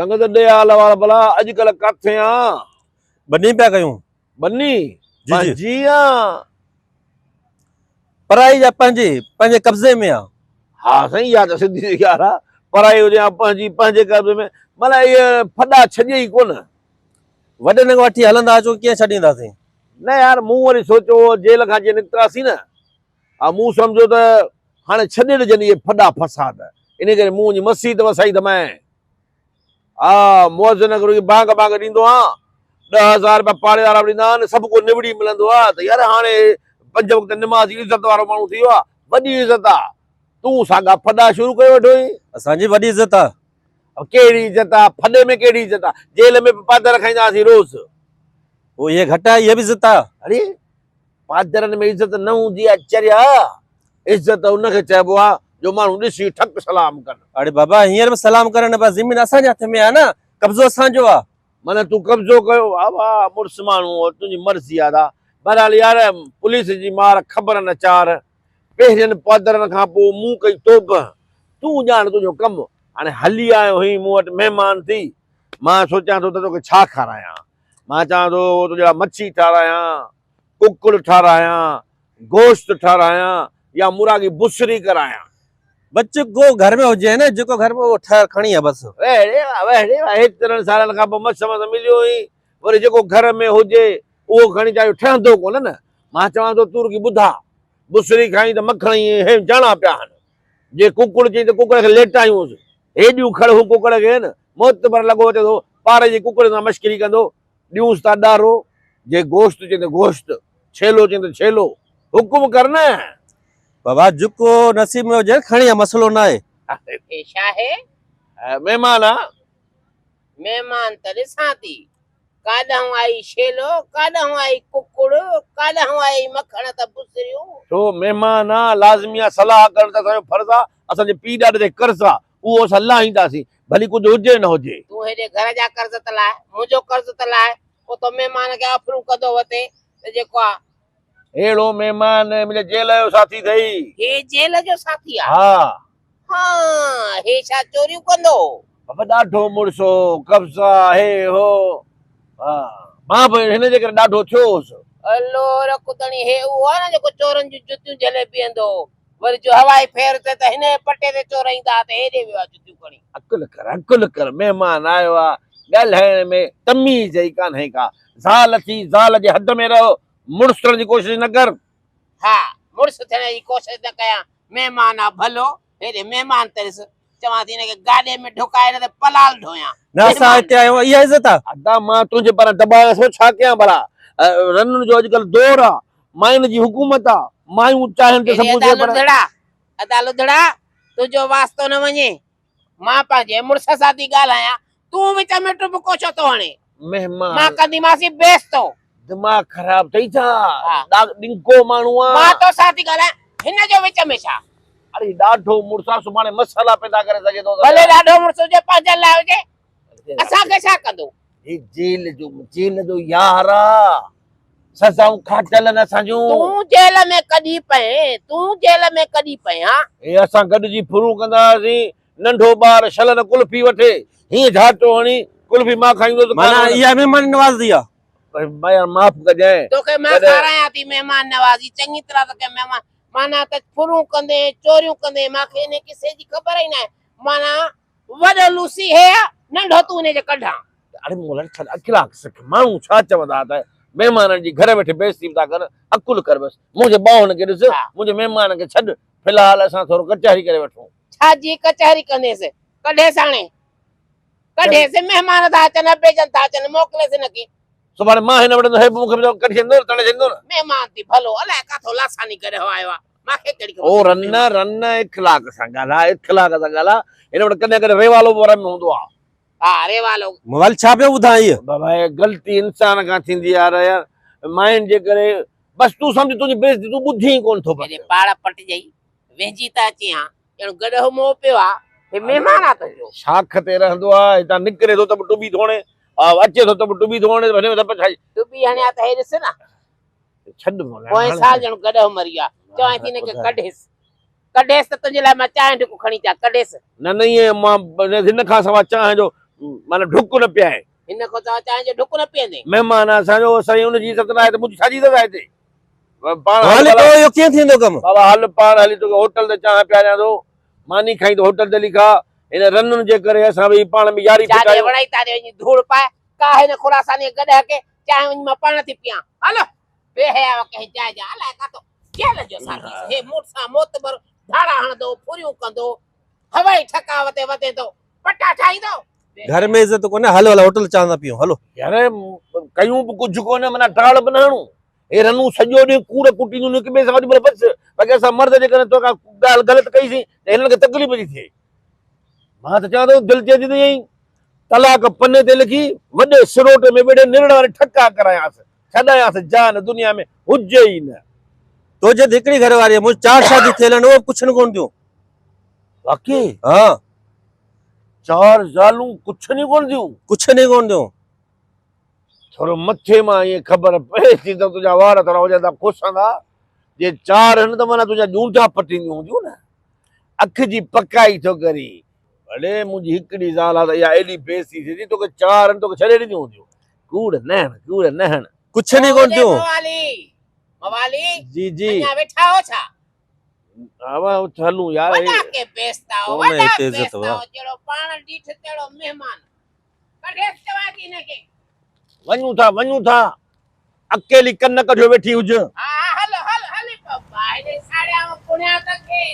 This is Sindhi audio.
سنگت ڏي حال احوال ڀلا اڄڪلهه ڪاٿي آن؟ ٻني پيا ڪيون. ٻني؟ جي جي. پنهنجي آن؟ پرائي يا پنهنجي، پنهنجي قبضي ۾ آ. ها سائين اها ته سڌي سڌي ڳالهه آ، پرائي هجي يا پنهنجي، پنهنجي قبضي ۾، معنيٰ اهي ڦڏا ڇڏي ئي ڪونه. وڏن کان وٺي هلندا اچون ڪيئن ڇڏينداسين. نه يار مون وري سوچيو هو جيل کان جيئن نڪتاسين نه ها مون سمجهيو ته هاڻي ڇڏي ڏجن اهي ڦڏا فساد، انهي ڪري مون وڃي مسيت وسائي ته مئن. ها مؤذن کي رڳي بانگ بانگ ڏيندو هان، 10,000 رپيا پاڙي وارا به ڏيندا آهن، سڀ ڪو نوڙي ملندو آ ته يار هاڻي پنج وقت نمازي عزت وارو ماڻهو ٿي ويو آ، وڏي عزت آ، تون ساڳا ڦڏا شروع ڪري ويٺو آهين. اسان جي وڏي عزت آ. ڪهڙي عزت آ، ڦڏي ۾ ڪهڙي عزت آ، جيل ۾ به پادر کائيندا هئاسين روز. پوء اهي گهٽ آ، اهي به عزت آ. اڙي پادرن ۾ عزت نه هوندي آ چريا، عزت ان کي چئبو آ جو ماڻهو ڏسي ٺڪ سلام ڪن. اڙي بابا هينئر به سلام ڪرڻ پر زمين اسان جي هٿ ۾ آ نه، قبضو اسان جو آ. معنيٰ تون قبضو ڪيو آ، واهه مڙس ماڻهو آ، تنهنجي مرضي آ ادا. بهرحال يار پوليس جي مار خبر نه چار، پهرين پادرن کان پوء مون ڪئي توبه، تون ڄاڻ تنهنجو ڪم. هاڻي هلي آيو هئين مون وٽ مهمان ٿي، مان سوچيان ٿو ته توکي ڇا کارايان. مان چوان ٿو تنهنجي لاء مڇي ٺارايان، ڪڪڙ ٺارايان، گوشت ٺارايان يا مراڳي بصري ڪرايان. بچ ڪو گهر ۾ هجي نه، جيڪو گهر ۾ اهو ٺهه کڻي آ بس. ويهه ڙي واهه، ويهه ڙي واهه، هيترن سالن کان پوء مس مس مليو هئين، وري جيڪو گهر ۾ هجي اهو کڻي چاهيو ٺهندو ڪونه نه. مان چوان ٿو تون رڳي ٻڌاء، بصري کائين ته مکڻ ائين هي جاڻا پيا هن. جي ڪڪڙ چئين ته ڪڪڙ کي ليٽايونس. هيڏيون کڙ هون ڪڪڙ کي نه، معتبر لڳو اچي ٿو، پار جي ڪڪڙ سان مشڪري ڪندو، ڏيونس ٿا ڏارو، جي گوشت چئين ته گوشت، ڇيلو چئين ته ڇيلو، حڪم ڪر نه. بابا جيڪو نصيب ۾ هجي کڻي آ مسئلو ناهي. هي ڇاهي؟ مهمان آ. مهمان ته ڏسان ٿي. ڪاڏانهن آئي شيلو، ڪاڏانهن آئي ڪڪڙ، ڪاڏانهن آئي مکڻ ته بصريون. ڇو مهمان آ، لازمي آ، صلاح ڪرڻ ته اسان جو فرض آ، اسان جي پيء ڏاڏي تي قرض آ، اهو اسان لاهينداسين، ڀلي ڪجهه هجي نه هجي. تون هيڏي گهر جا قرض ته لاهه، منهنجو قرض ته لاهه، پوء تو مهمان کي آفرون ڪندو وتين ته جيڪو آ. ههڙو مهمان منهنجي جيل جو ساٿي اٿئي. هي جيل جو ساٿي آ؟ ها. ها، هي ڇا چوريون ڪندو هو؟ بابا ڏاڍو مڙس هو، قبضا هي هو. ها، مان به هن جي ڪري ڏاڍو ٿيو هوس. الو رکتڻي، هي اهو آ نه جيڪو چورن جون جتيون جهلي بيهندو هو. وري جو هوائي ڦير ٿئي ته هن جي پٽي تي چور ايندا ها ته هيڏي ويو آ جتيون کڻي. عقل ڪر، عقل ڪر، مهمان آيو آ، ڳالهائڻ ۾ تميز ئي ڪانهي ڪا. زال ٿي، زال جي حد ۾ رهه، مڙس ٿيڻ جي ڪوشش نه ڪر. ها، مڙس ٿيڻ جي ڪوشش نه ڪيان، مهمان آ ڀلو، هيڏي مهمان ته ڏس، چوان ٿي هن کي گاڏي ۾ ڍڪائي نه ته پلال ڍويان. نه اسان هتي آهيون، اها عزت آ. ادا مان تنهنجي پاران دٻايانس ٿو، ڇا ڪيان ڀلا، رنن جو اڄڪلهه دور آ، ماين جي حڪومت آ، مايون چاهين ته سڀ هيڏي ڪجهه ادا ٿئي پر. لڌڙا، ادا لڌڙا، تنهنجو واسطو نه وڃي، مان پنهنجي مڙس سان ٿي ڳالهايان، تون وچ ۾ ٽٻڪو ڇو ٿو هڻين؟ مهمان. مان ڪنديمانس بيستو. دماغ خراب اٿئي ڇا؟ ڏنگو ماڻهو آ. مان توسان ٿي ڳالهايان، هن جو وچ ۾ ڇا؟ اڙي ڏاڍو مڙس آ، سڀاڻي مسئلا پيدا ڪري سگهي ٿو. ڀلي ڏاڍو مڙس هجي، پنهنجن لاء هجي، اسان کي ڇا ڪندو؟ هي جيل جو جيل جو يار آ، سزائون کاڌل آهن اسان جون. تون جيل ۾ ڪڏهن پئين؟ تون جيل ۾ ڪڏهن پئين ها؟ هي اسان گڏجي ڦرون ڪندا هئاسين، ننڍو ٻار شل نه قلفي وٺي، هيئن جهاٽو هڻي قلفي مان کائيندو ته معنيٰ اها مهمان نوازي آ. يار معاف ڪجانء. توکي مان کارايان ٿي مهمان نوازي چڱي طرح توکي مهمان معنيٰ ته ڦرون ڪندين چوريون ڪندين مان کي انهي قصي جي خبر ئي ناهي معنيٰ وڏو لوسي هي آ ننڍو تون انهي جي ڪڍان. اڙي مولا ڇڏ اخلاق سک ماڻهو ڇا چوندا ته مهمانن جي گهر ويٺي بيعزتي به ٿا ڪن عقل ڪر بس منهنجي ٻانهن کي ڏس منهنجي مهمان کي ڇڏ في الحال اسان ٿورو ڪچهري ڪري وٺون. ڇا جي ڪچهري ڪنديس ڪڍيس هاڻي ڪڍيس مهمان ٿا اچن ابيجن ٿا اچن موڪليس هن کي. سڀاڻي مان هن وٽ ايندس هي به مون کي به ڪڍي ڇڏيندو نه تڙي ڇڏيندو نه. مهمان ٿي ڀلو الائي ڪاٿو لاثاني گڏهه آيو آ مان کي ڪهڙي خبر. او رن رن اخلاق سان ڳالهاء اخلاق سان ڳالهاء هن وٽ ڪڏهن ڪڏهن ريوالو به ور ۾ هوندو آ. ها ريوالو. موبائل ڇا پيو ٻڌان هيء. بابا هي غلطي انسان کان ٿيندي آ يار ماين جي ڪري بس تون سمجهه تنهنجي بيعزتي تون ٻڌين ڪونه ٿو بس. هيڏي پاڙ پٽجئي وينجهي ته اچين ها ڄڻ گڏهه مئو پيو آ. هي مهمان آ تنهنجو. شاخ تي رهندو آ هتان نڪري ٿو ته به ٽٻي ٿو هڻي اچي ٿو ته به ٽٻي ٿو هڻي هن ۾ ته ڇا ٽٻي هڻي آ ته هي ڏس نه. ڇڏ مولا. پوئين سال ڄڻ گڏهه مري ويو آ. چوانء ٿي هن کي ڪڍيس. ڪڍيس ته تنهنجي لاء مان چانهه ڍڪ کڻي اچان. ڪڍيس. نه نه ائين مان هن کان سواء چانهه جو معنيٰ ڍڪ نه پيائين. هن کان سواء چانهه جو ڍڪ نه پيئندين. مهمان آ اسان جو، سائين ان جي عزت ناهي ته منهنجي ڇا جي عزت آهي هتي؟ پاڻ هل هلي ڀلا. پوء اهو ڪيئن ٿيندو ڪم؟ بابا هل پاڻ هلي توکي هوٽل تي چانهه پياريان ٿو. ماني کائين ته هوٽل تي هلي کاء. هن رنن جي ڪري اسان ويهي پاڻ ۾ ياري جاڏي ڦٽايون. وڻئي تاڏي وڃي ڌوڙ پاء. ڪا هن خراسانيء گڏهه کي چانهه وڃي مان پاڻ ٿي پيان. هل بي حيا ڪنهن جاء جا الائي ڪاتو جيل جو ساٿي هي مڙسان معتبر ڌاڙا هڻندو، ڦريون ڪندو، هوائي ٺڪاء تي وتي ٿو، پٽا ٺاهيندو. گهر ۾ عزت ڪونهي، هلو هلو هوٽل چانهه ٿا پيئون هلو. يار ڪيون به ڪجهه ڪونه معنيٰ ٽاڙ به نه هڻون. هي رنون سڄو ڏينهن ڪوڙ ڪٽينديون هڪ ٻئي سان وڏي مهل بس باقي اسان مرد جيڪڏهن تو کان ڳالهه غلط ڪئي سين ته هنن کي تڪليف ٿي ٿئي. مان ته چوان ٿو دل چئي ٿي ته ائين طلاق پني تي لکي وڏي سروٽ ۾ ويڙهي نرڙ واري ٺڪا ڪرايانس ڇڏايانس جان دنيا ۾ هجي ئي نه. تو جي ته هڪڙي گهر واري آهي منهنجي چار شاديون ٿيل آهن اهي به ڪڇن ڪونه ٿيون. واقعي؟ ها. چار زالون ڪڇن ئي ڪونه ٿيون؟ ڪڇن ئي ڪونه ٿيون. ٿورو مٿي مان ائين خبر پئي ٿي ته تنهنجا وار ٿورا هجن ٿا کسندا جي چار هن ته معنيٰ تنهنجا ڄونٺا پٽينديون هونديون نه. اک جي پڪائي ٿو ڪرين. اڙي منهنجي هڪڙي زال آ ته اها ايڏي بيعزتي ٿئي ٿي توکي چار هن توکي ڇڏي ڏنيون هونديون. ڪوڙ نه هڻ ڪوڙ نه هڻ. ڪڇن ئي ڪونه ٿيون. موالي موالي جي جي. اڃا ويٺا هو ڇا؟ ها اٿ هلون يار. وڏا ڪي بيستا هو ڪونه وڏا هتي عزت بيستا واهه. هو جهڙو پاڻ ڊيٺ تهڙو مهمان. ڪڍيس چوان ٿي هن کي. وڃون ٿا وڃون ٿا. اڪيلي ڪن ڪڍيو ويٺي هج. ها ها هل هل هلي پئو باهه ڏي ساڙيانو پڻيان توکي.